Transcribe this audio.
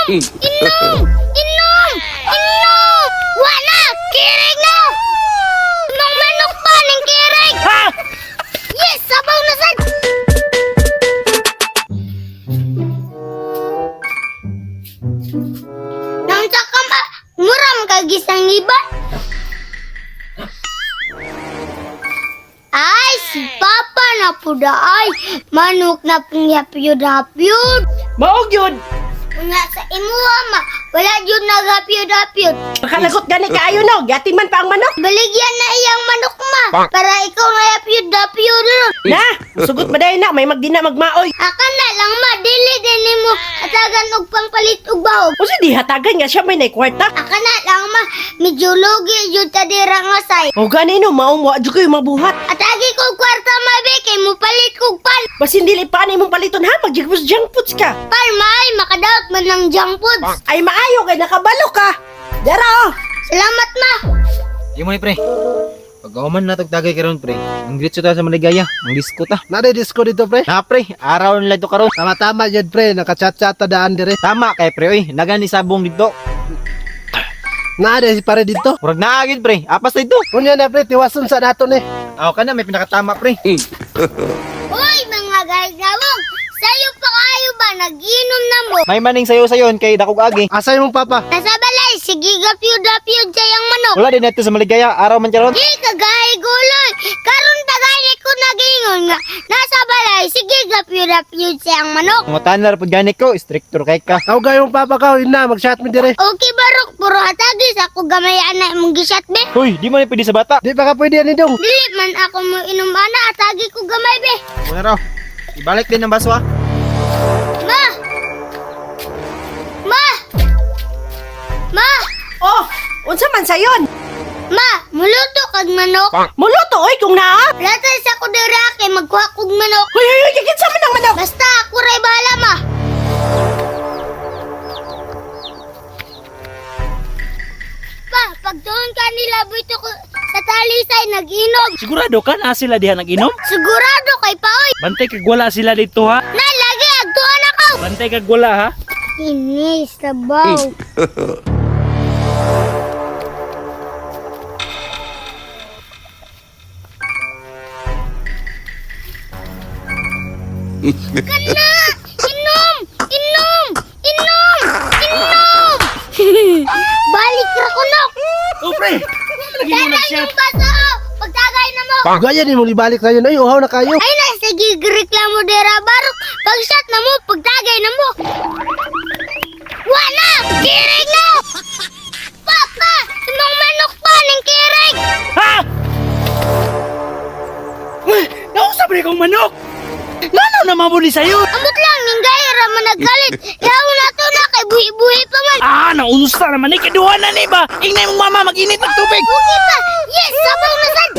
Inom! Inom! Inom! Inom! Wala! Kirig na! Imong manok pa ning kirig! Ha? Yes! Sabaw na sad! Naunsa ka ma? Muram ka gisang iba? Ay, si Papa na puda ay. Manok na pong yapyod-yapyod. Maog yun. Nga sa imuha ma, wala yun nagapyod-apyod. Makalagot gani kaayo no. Gatiman pa ang manok. Baligyan na iyang manok ma, para ikaw nga yapyod-apyod ron. Na, sugot ba dahil na may magdina magmaoy. Akan na lang ma, dili din mo atagan og pangpalit og bahog. O di hatagan nga siya may naikwarta. Akan na lang ma, medyo lugi jud ta dira nga say. O gani no, maong wa jud kayo mabuhat. Atagi kog kwarta ma be, kay mo palit kog pan. Basin dili pa ni imong paliton ha, magjigpos junk foods ka. Pan maay, makadaot man ng junk foods. Ay maayo kay nakabalo ka. Dara oh. Salamat ma. Di mo ni pre. Pag-uman na tagay karon pre. Ang diretso ta sa Maligaya, ang disco ta. Nade disco dito pre. Na pre, araw nila to karon. Tama-tama yun pre, nakachat-chat ta daan dire. Tama kay pre oy, nagan ni sabong dito. Nade si pare dito. Murag naagid pre, apas dito. Unya na pre, tiwason sa nato ni. Aw ka na may pinakatama pre. Uy, mga gagawong, sayo pa kayo ba nag-inom na mo? May maning sayo sayon kay dakog agi. Asa imong papa? Nasa balay, sige gapyod-apyod sa iyang manok. Wala din nato sa Maligaya, araw man karon. Di kagay guloy. Karon tagay ko nagingon nga. Nasa balay, sige gapyod-apyod sa iyang manok. Mga pud gani ko, strictor kay ka. Tawag imong papa ka, ina mag-chat mi dire. Okay barok, puro hatagi sa ako gamay ana imong gisat be. Hoy, di man ni pwede sa bata. Di pa ka pwede ani dong. Dili man ako mo inom ana, atagi ko gamay be. Una raw. Ibalik din ang baso ha. Ma! Ma! Ma! Oh, unsa man sayon? Ma, muluto kag manok. Muluto oy kung naa. Latay sa ko dira kay magkuha kog manok. Hoy hoy hoy, kinsa man ang manok? Basta ako ray bahala ma. Pa, pagtuon ka nila buito ko sa talisay nag-inom. Sigurado ka na sila diha nag-inom? Sigurado kay paoy. Bantay kag wala sila dito ha. Na lagi agtuon ako. Bantay kag wala ha. Inis sabaw. Kana! Inom! Inom! Inom! Inom! Balik ra ko nok! Oh pre, lagi mo Tara nag-shot. yung baso! oh. Pagtagay na mo! Gaya ni mong ibalik sayo, ay uhaw na kayo. Ay na, sige, reklamo dera barok. Pag-shot na mo, pagtagay na mo. Wala! Kirig na! Papa! Imong manok pa ning kirig! Ha? Uy, nausap rin kong manok. Ngano na mabuli sa'yo? Amot lang, ning gaya ra man naggalit. Yaw na to na, kay buhi-buhi pa man. Ah, naunusta naman ni kaduha na ni ba? Ingnay mong mama mag-init ng tubig. Okay pa! Yes! Sabaw na sad!